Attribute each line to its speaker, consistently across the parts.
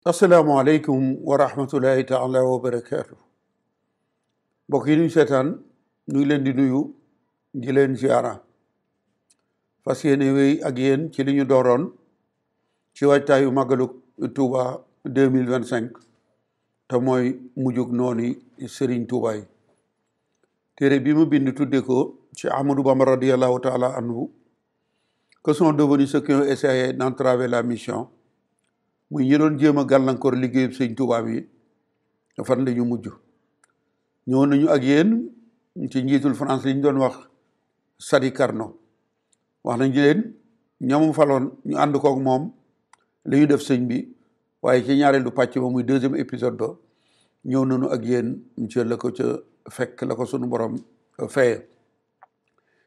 Speaker 1: asalaamaaleykum wa rahmatullahi taala wa barakaatu mbokk yi ñu seetaan ñu ngi leen di nuyu di leen ziara fas yéene wéy ak yéen ci li ñu dooroon ci waajtaayu màggalu Touba 2025 te mooy mujjug noonu Serigne Touba yi téere bi mu bind tudde ko ci Ahmadou Bamba radiallahu taala anhu que sont devenus ceux qui ont essayé d'entraver la mission muy ñi doon jéem a gàllankoor liggéeyub sëñ Tuubaa bi fan la ñu mujj ñëw nañu ak yéen ci njiitul France li ñu doon wax Sadi Carnot wax nañu leen ñamu faloon ñu ànd kook moom li ñu def sëñ bi waaye ci ñaareelu pàcc ba muy deuxième épisode ba ñëw nañu ak yéen ci la ko ca fekk la ko sunu borom feye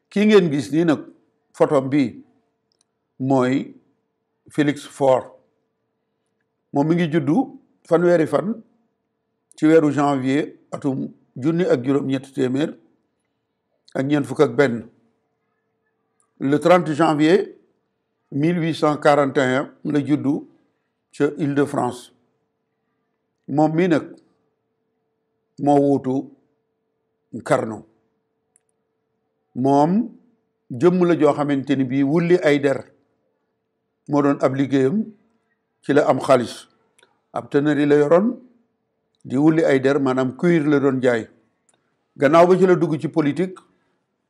Speaker 1: kii ngeen gis nii nag photo bi mooy Félix Faure moom mi ngi juddu fanweeri fan ci weeru janvier atum junni ak juróom-ñetti téeméer ak ñeent fukk ak benn le 30 janvier 1841 la juddu ca Île-de-France moom mii nag moo wuutu Carnot moom jëmm la joo xamante ni bii wulli ay der moo doon ab liggéeyam ci la am xaalis ab tannerie la yoroon di wulli ay der maanaam cuir la doon jaay gannaaw ba ci la dugg ci politique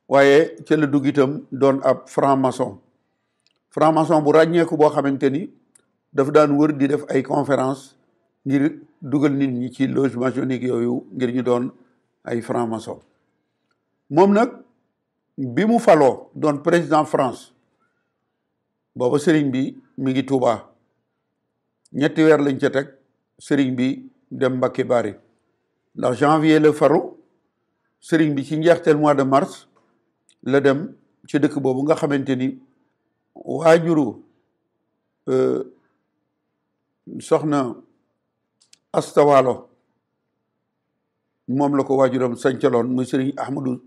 Speaker 1: waaye ci la dugg itam doon ab franc-maçon bu ràññeeku boo xamante ni daf daan wër di def ay conférence ngir dugal nit ñi ci loge maçonnique yooyu ngir ñu doon ay franc-maçon moom nag bi mu faloo doon président France booba sëriñ bi mi ngi Touba ñetti weer lañ ca teg sëriñ bi dem Mbacké Bari ndax janvier la faru sëriñ bi ci njeexteel mois de mars la dem ci dëkk boobu nga xamante ni waajuru soxna Astawalo moom la ko waajuram sancaloon muy sëriñ Ahmadou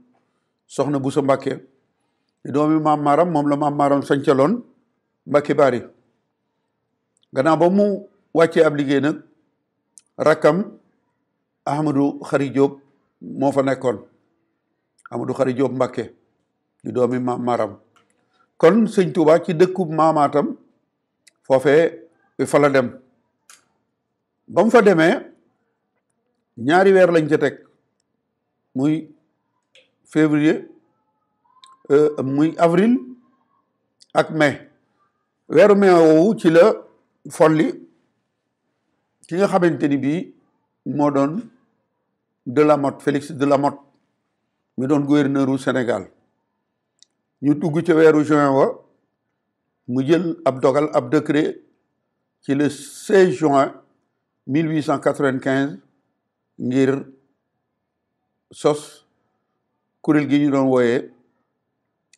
Speaker 1: soxna Bousso Mbacké doomi maam Maram moom la maam Maram sancaloon Mbacké Bari gannaaw ba mu wàccee ab liggéey nag rakkam Ahmadou Khary Diop moo fa nekkoon Ahmadou Khary Diop Mbacké di doomi maam Maram kon sëñ Touba ci dëkkub maamaatam foofee fa la dem ba mu fa demee ñaari weer lañ ca teg muy février muy avril ak mai weeru mai woowu ci la folli ki nga xamante ni bii moo doon Delamotte Félix Delamotte mi doon gouverneur u Sénégal ñu dugg ca weeru juin wa mu jël ab dogal ab décret ci le 16 juin 1895 ngir sos kuréel gi ñu doon wooyee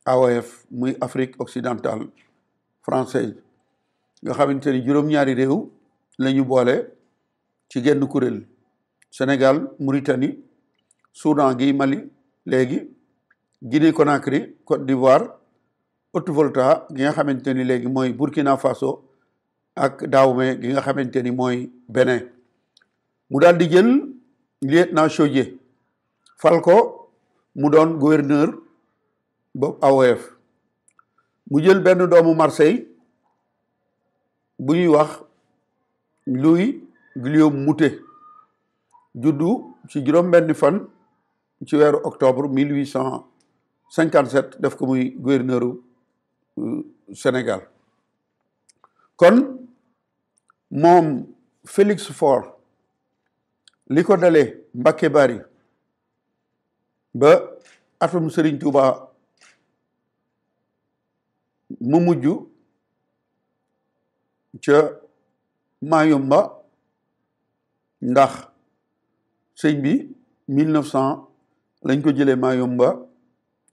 Speaker 1: AOF muy Afrique occidentale française nga xamante ni juróom-ñaari réew la ñu boole ci genn kuréel Sénégal Mauritanie Soudan gi Mali léegi Guinée Conakry Côte d'Ivoire Haute-Volta gi nga xamante ni léegi mooy Burkina Faso ak Dahomey gi nga xamante ni mooy Bénin mu daal di jël lieutenant Chaudié fal ko mu doon gouverneur boobu AOF mu jël benn doomu Marseille bu ñuy wax Louis Guillaume Moutet juddu ci juróom-benn fan ci weeru octobre 1857 def ko muy gouverneur Sénégal kon moom Félix Faure li ko dalee Mbacké Bari ba atum Serigne Touba mu mujj ca Mayumba ndax sëñ bi 1900 lañ ko jëlee Mayumba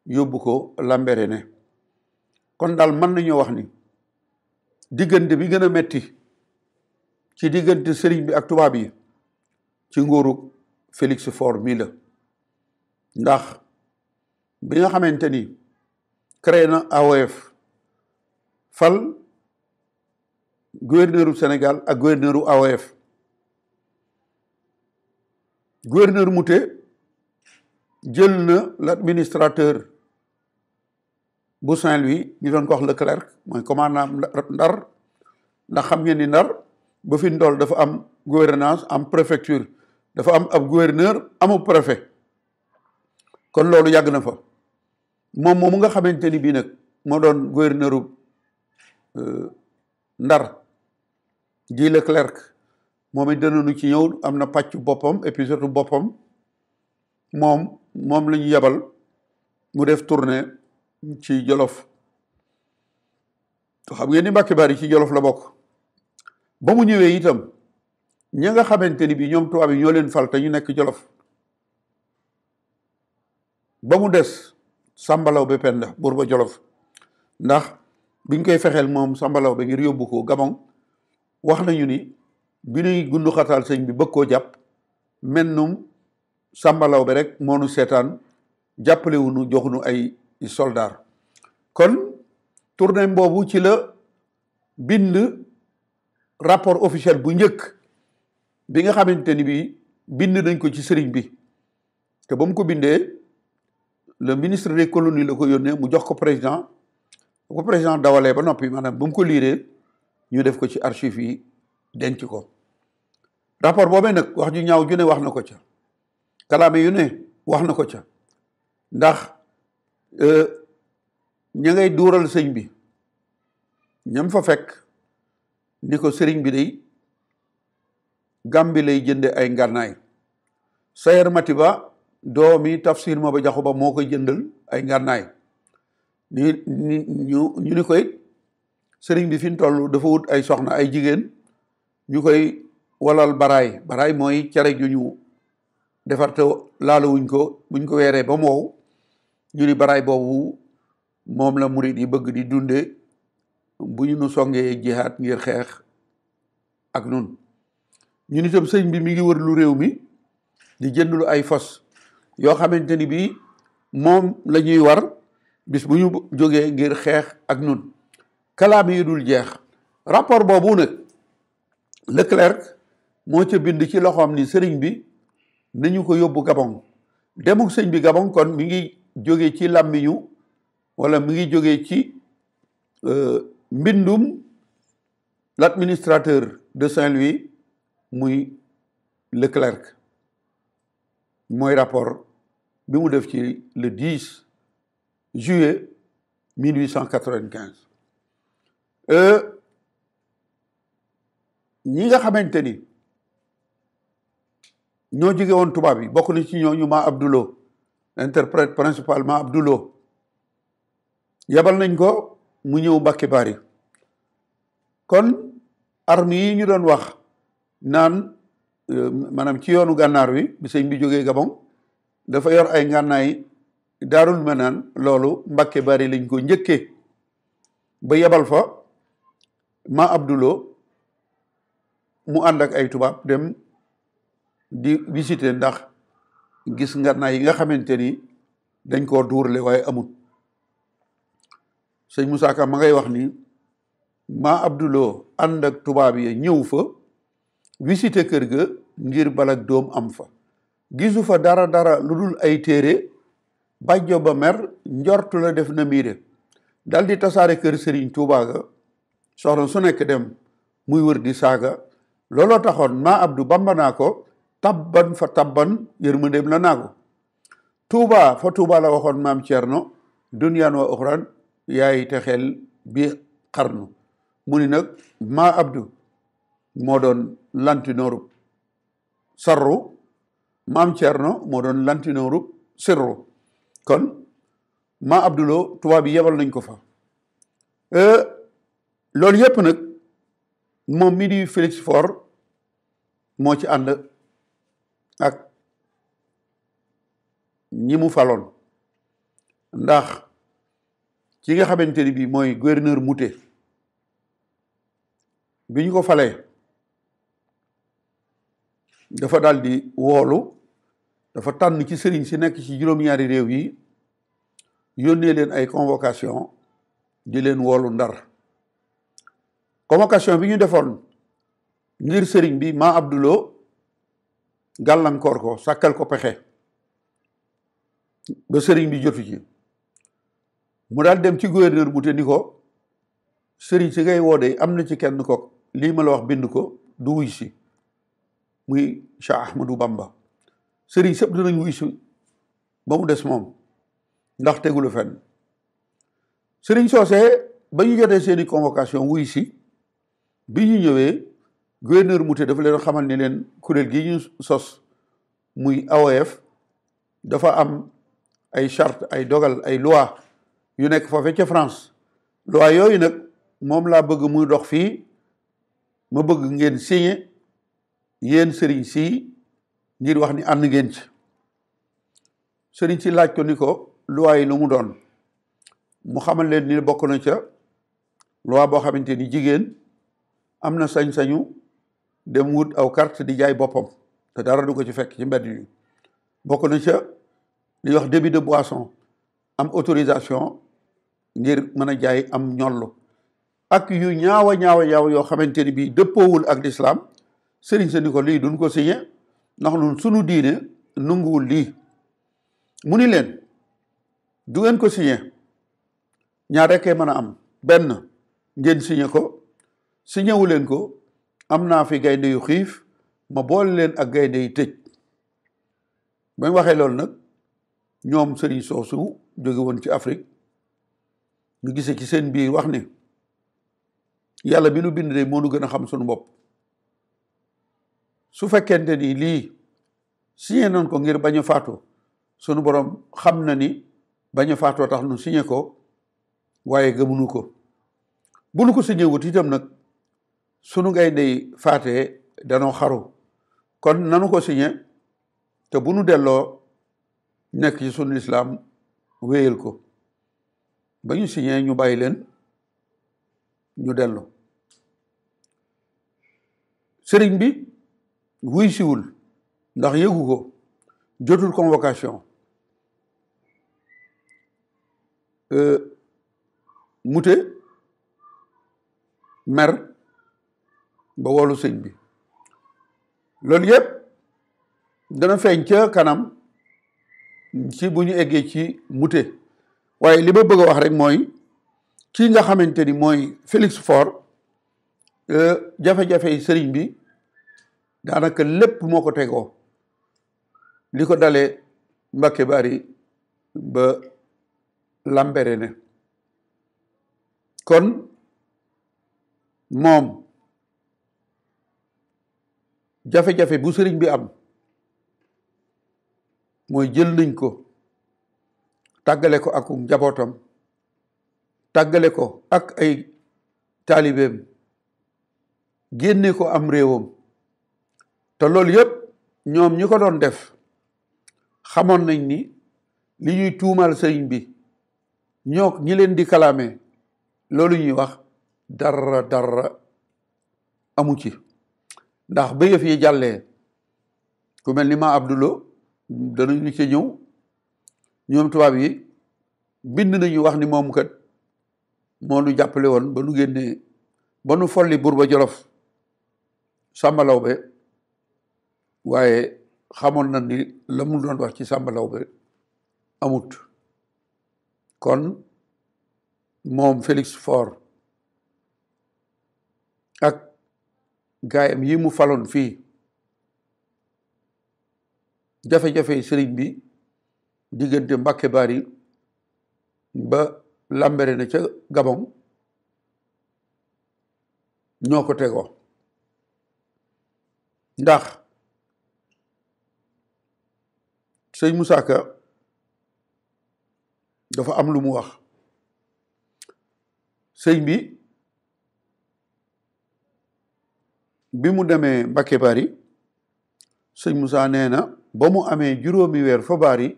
Speaker 1: yóbbu ko Lambaréné kon daal mën nañoo wax ni diggante bi gën a metti ci diggante sëriñ bi ak tubaab yi ci nguuru Félix Faure mii la ndax bi nga xamante ni créé na AOF fal gouverneuru Sénégal ak gouverneuru AOF gouverneur Mouté jël na l'administrateur bu Saint-Louis ñu doon ko wax Leclerc mooy commandant Ndar ndax xam ngeen ni Ndar ba fi ndool dafa am gouvernance am préfecture dafa am ab gouverneur amu préfet kon loolu yàgg na fa moom moomu nga xamante ni bii nag moo doon gouverneuru Ndar di Leclerc moom it danañu ci ñëw am na pàcc boppam épisode boppam moom la ñu yebal mu def tournée ci Jolof xam ngeen ni Mbàkke Bari ci Jolof la bokk ba mu ñëwee itam ñi nga xamante ni bii ñoom tubaab yi ñoo leen fal te ñu nekk Jolof ba mu des Samba Laobé Penda buur ba Jolof ndax biñ koy fexeel moom Samba Laobé ngir yóbbu ko Gabon wax nañu ni bi ñuy gundu xataal sëñ bi bëgg koo jàpp mennum Samba Laobé rek moo nu seetaan jàppale wuñu joxuñu ay soldaar kon tournée boobu ci la bind rapport officiel bu njëkk bi nga xamante ni bi bind nañ ko ci sëriñ bi te ba mu ko bindee le ministre des colonies la ko yónnee mu jox ko président bu ko président dawalee ba noppi maanaam ba mu ko liiree ñu def ko ci archives yi denc ko rapport boobee nag wax ju ñaaw ju ne wax na ko ca kalaame yu ne wax na ko ca ndax ña ngay duural sëñ bi ñam fa fekk ni ko sëriñ bi day Gàmbi lay jënde ay ngànnaay Sayer Matiba doomi Tafsir Maba Jaxu Ba moo koy jëndal ay ngànnaay ñu ni koy sëriñ bi fi mu toll dafa wut ay soxna ay jigéen ñu koy walal baraay mooy cere ju ñu defar te laaluwuñ ko buñ ko weeree ba mu wow ñu ni baraay boobu moom la murid yi bëgg di dunde bu ñu nu songee jihaat ngir xeex ak nun ñun itam sëñ bi mi ngi wër lu réew mi di jënd lu ay fas yoo xamante ni bii moom la ñuy war bis bu ñu jógee ngir xeex ak nun kalaam yi dul jeex rapport boobu nag Leclerc moo ca bind ci loxoom ni sëriñ bi nañu ko yóbbu Gabon demuk sëñ bi Gabon kon mi ngi jóge ci làmmiñu wala mi ngi jóge ci mbindum l'administrateur de Saint-Louis muy Leclerc mooy rapport bi mu def ci le 10 juillet 1895 ñi nga xamante ni ñoo jóge woon tubaab yi bokk na ci ñooñu Ma Abdoulo interprète principalement Abdoulo yabal nañ ko mu ñëw Mbàkke Bari kon armes yi ñu doon wax naan maanaam ci yoonu gànnaar wi bi sëñ bi jógee Gabon dafa yor ay ngànnaay Daarul Manaan loolu Mbàkke Bari lañ ko njëkkee ba yebal fa Ma Abdoulo mu ànd ak ay tubaab dem di visiter ndax gis ngànnaay yi nga xamante ni dañ koo duurle waaye amut sëñ Moussa Ka ma ngay wax ni Ma Abdoulo ànd ak tubaab yi ñëw fa visiter kër ga ngir balak doom am fa gisu fa dara lu dul ay téere bàjjo ba mer njortu la def na miire dal di tasaare kër Serigne Touba ga soxna su nekk dem muy wër di saaga looloo taxoon Ma Abdou Bamba naa ko tabban fa tabban yërmandeem la naa ko Touba fa Touba la waxoon maam Thierno dunyaan wa uxraan yaay texeel bi xarnu mu ni nag Ma Abdou moo doon lantinooru sarru maam Thierno moo doon lantinooru sirru kon Ma Abdoulo tubaab bi yebal nañ ko fa loolu yépp nag moom mi di Félix Faure moo ci ànd ak ñi mu faloon ndax ci nga xamante ni bii mooy gouverneur Mouté bi ñu ko falee dafa daal di woolu dafa tànn ci sëriñ si nekk ci juróom-ñaari réew yi yónnee leen ay convocation di leen woolu Ndar convocation bi ñu defoon ngir sëriñ bi Ma Abdoulo gàllankoor ko sàkkal ko pexe ba sëriñ bi jotu ci mu daal dem ci gouverneur bu te ni ko sëriñ si ngay woo de am na ci kenn ko lii ma la wax bind ko du wuy si muy Cheikh Ahmadou Bamba sëriñ sëpp dinañ wuy si ba mu des moom ndax tegulu fenn sëriñ soosee ba ñu jotee seeni convocation wuy si bi ñu ñëwee gouverneur Mouté dafa leen xamal ni leen kuréel gi ñu sos muy AOF dafa am ay charte ay dogal ay loi yu nekk foofe ca France loi yooyu nag moom laa bëgg muy dox fii ma bëgg ngeen signé yéen sëriñ si ngir wax ni ànd ngeen ci sëriñ si laaj ko ni ko loi yi lu mu doon mu xamal leen ni bokk na ca loi boo xamante ni jigéen am na sañ-sañu dem wut aw carte di jaay boppam te dara du ko ci fekk ci mbedd yi bokk na ca li wax débit de boisson am autorisation ngir mën a jaay am ñollu ak yu ñaawa yoo xamante ni bii dëppoowul ak lislaam sëriñ sa ni ko lii duñ ko signé ndax nun sunu diine nunguwul lii mu ni leen du ngeen ko signé ñaar rekkee mën a am benn ngeen signé ko signé wu leen ko am naa fi gaynde yu xiif ma boole leen ak gaynde yi tëj bañ waxee loolu nag ñoom sëriñ soosu jóge woon ci Afrique ñu gisee ci seen biir wax ni yàlla bi nu bind de moo nu gën a xam suñu bopp su fekkente ni lii signé nañ ko ngir bañ a faatu sunu borom xam na ni bañ a faatoo tax nu signé ko waaye gëmunu ko bu nu ko signé wut itam nag sunu gaynde yi faatee danoo xaru kon nanu ko signé te bu nu delloo nekk ci sunu lislaam wéyal ko ba ñu signé ñu bàyyi leen ñu dellu sëriñ bi wuy siwul ndax yëgu ko jotul convocation Mouté mer ba wolu sëñ bi loolu yëpp dana feeñ ca kanam ci bu ñu eggee ci Mouté waaye li ma bëgg a wax rek mooy kii nga xamante ni mooy Félix Faure jafe-jafe yi sëriñ bi daanaka lépp moo ko tegoo li ko dalee Mbacké Bari ba Lambaréné kon moom jafe-jafe bu sëriñ bi am mooy jël nañ ko tàggale ko ak njabootam tàggale ko ak ay taalibeem génne ko am réewam te loolu yëpp ñoom ñi ko doon def xamoon nañ ni li ñuy tuumal sëriñ bi ñoo ñi leen di kalaame loolu ñuy wax dara amu ci ndax ba yëf yi jàllee ku mel ni ma Abdoulo danañu ci ñëw ñoom tubaab yi bind nañu wax ni moom kat moo nu jàppale woon ba nu génnee ba nu folli Buurba Jolof Sàmba Lawbe waaye xamoon na ni la mu doon wax ci Sàmba Lawbe amut kon moom Félix Faure ak gaayam yi mu faloon fii jafe-jafe sëriñ bi diggante Mbacké Bari ba Lambaréné ca Gabon ñoo ko tegoo ndax sëñ Moussa Ka dafa am lu mu wax sëñ bi mu demee Mbacké Bari sëñ Moussa nee na ba mu amee juróomi weer fa Bari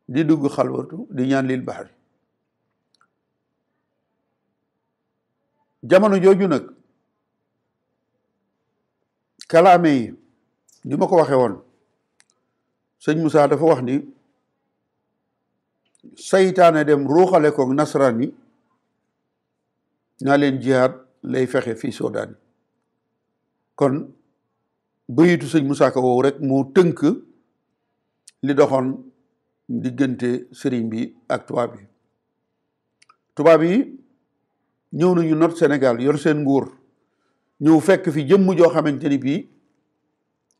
Speaker 1: di dugg xalwatu di ñaan lil baxari jamono jooju nag kalaame yi ni ma ko waxee woon sëñ Moussa dafa wax ni saytaane dem ruuxale ko nasaraan yi naa leen jihaad lay fexe fii Soodaan kon bayitu sëñ Moussa Ka woowu rek moo tënk li doxoon diggante sëriñ bi ak tubaab yi ñëw nañu not Sénégal yor seen nguur ñëw fekk fi jëmm joo xamante ni bii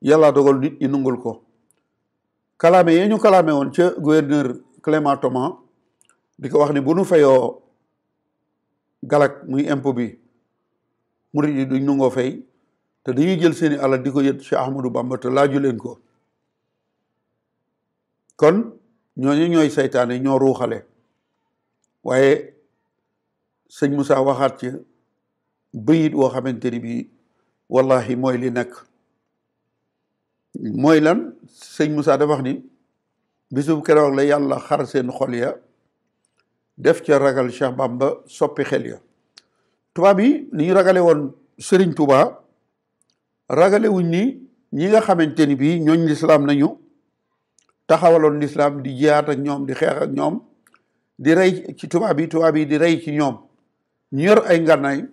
Speaker 1: yàlla dogal nit ñi nungul ko kalaame yee ñu kalaame woon ca gouverneur Clément Thomas di ko wax ni bu nu fayoo galak muy impôt bi murid yi duñ nungoo fay te dañuy jël seeni alal di ko yët Cheikh Ahmadou Bamba te laaju leen ko kon ñooñu ñooy saytaane ñoo ruuxale waaye sëñ Moussa waxaat ci bayit woo xamante ni bii wallahi mooy li nekk mooy lan sëñ Moussa dafa wax ni bisub keroog la yàlla xar seen xol ya def ca ragal Cheikh Bamba soppi xel ya tubaab yi ni ñu ragale woon Sëriñ Tuubaa ragale wuñ ni ñi nga xamante ni bii ñooñ lislaam nañu taxawaloon lislaam di jiyaat ak ñoom di xeex ak ñoom di rey ci tubaab yi di rey ci ñoom ñu yor ay ngànnaay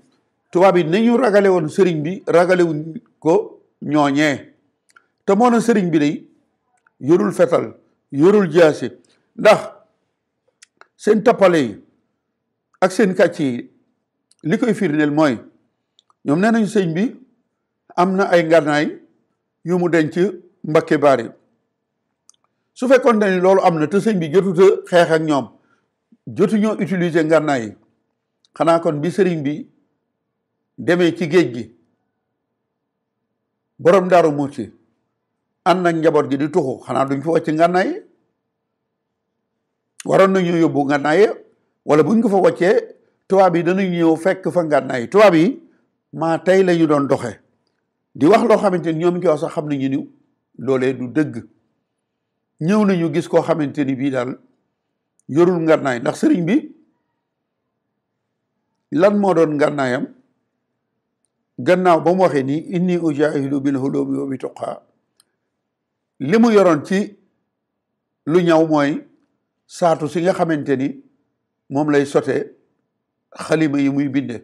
Speaker 1: tubaab yi nañu ragale woon sëriñ bi ragale wuñ ko ñooñee te moo na sëriñ bi day yorul fetal yorul jaasi ndax seen tappale yi ak seen kàcc yi li koy firndeel mooy ñoom nee nañu sëñ bi am na ay ngànnaay yu mu denc Mbakke Baari su fekkoon ne ni loolu am na te sëñ bi jotuta xeex ak ñoom jotuñoo utiliser ngànnaay yi xanaa kon bi sëriñ bi demee ci géej gi borom Daaru Muxti ànd ak njaboot gi di tuxu xanaa duñ fa wàcc ngànnaay yi waroon nañu yóbbu ngànnaay yi wala buñ ko fa wàccee tubaab yi danañ ñëw fekk fa ngànnaay yi tubaab yi maa tey la ñu doon doxe di wax loo xamante ni ñoom ki wax sax xam nañu ni loolee du dëgg ñëw nañu gis koo xamante ni bii daal yorul ngànnaay ndax sëriñ bi lan moo doon ngànnaayam gannaaw ba mu waxee ni inni ujaahidu bil hulumi wa bi tuqaa li mu yoroon ci lu ñaw mooy saatu si nga xamante ni moom lay sote xalima yi muy binde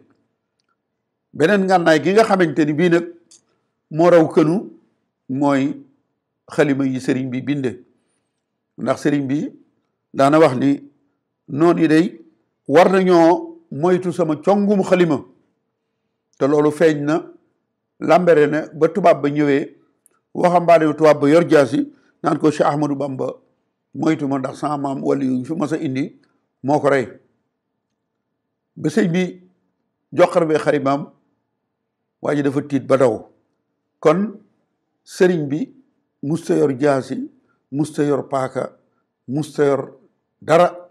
Speaker 1: beneen ngànnaay gi nga xamante ni bii nag moo raw kënu mooy xalima yi sëriñ bi binde ndax sëriñ bi daana wax ni noonu yi day war nañoo moytu sama congum xalima te loolu feeñ na lambere na ba tubaab ba ñëwee waxambaane tubaab ba yor jaasi naan ko Cheikh Ahmadou Bamba moytu ma ndax sama maam wala yu fi mas a indi moo ko rey ba sëñ bi joxar bee xarimaam waa ji dafa tiit ba daw kon sëriñ bi musta yor jaasi musta yor paaka musta yor dara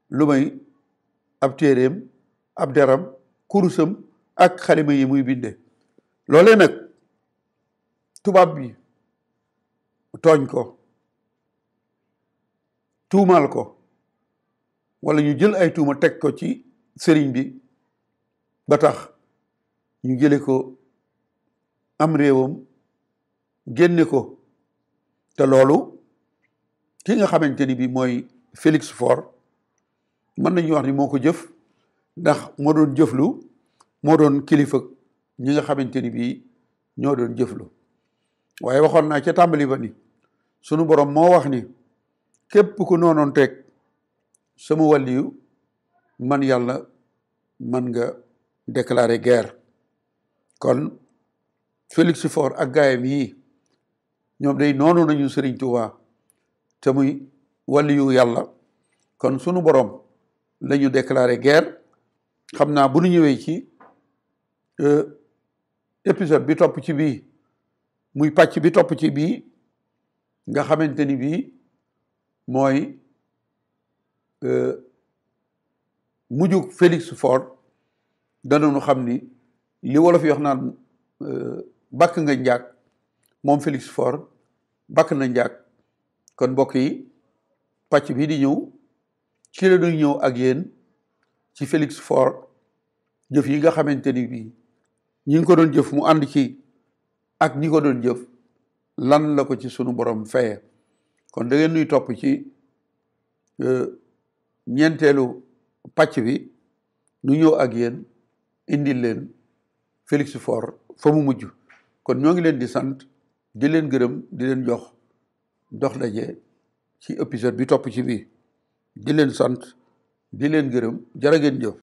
Speaker 1: lu may ab téeréem ab deram kurusam ak xalima yi muy binde loolee nag tubaab bi tooñ ko tuumaal ko wala ñu jël ay tuuma teg ko ci sëriñ bi ba tax ñu jële ko am réewam génne ko te loolu ki nga xamante ni bi mooy Félix Faure mën nañu wax ni moo ko jëf ndax moo doon jëflu moo doon kilifa ñi nga xamante ni bii ñoo doon jëflu waaye waxoon naa ca tàmbali ba ni sunu borom moo wax ni képp ku noonoon teg sama wàlliyu man yàlla man nga déclarer guerre kon Félix Faure ak gaayam yii ñoom day noonu nañu Sëriñ Tuubaa te muy wàlliyu yàlla kon sunu borom la ñu déclarer guerre xam naa bu nu ñëwee ci épisode bi topp ci bii muy pàcc bi topp ci bii nga xamante ni bii mooy mujjug Félix Faure danañu xam ni li wolof yi wax naan bakk nga njaag moom Félix Faure bakk na njaag kon mbokk yi pàcc bii di ñëw ci la ñuy ñëw ak yéen ci Félix Faure jëf yi nga xamante ni bii ñi ngi ko doon jëf mu ànd ci ak ñi ko doon jëf lan la ko ci sunu borom faye kon da ngeen nuy topp ci ñeenteelu pàcc bi nu ñëw ak yéen indil leen Félix Faure fa mu mujj kon ñoo ngi leen di sant di leen gërëm di leen jox dox daje ci épisode bi topp ci bii di leen sant di leen gërëm jërë ngeen jëf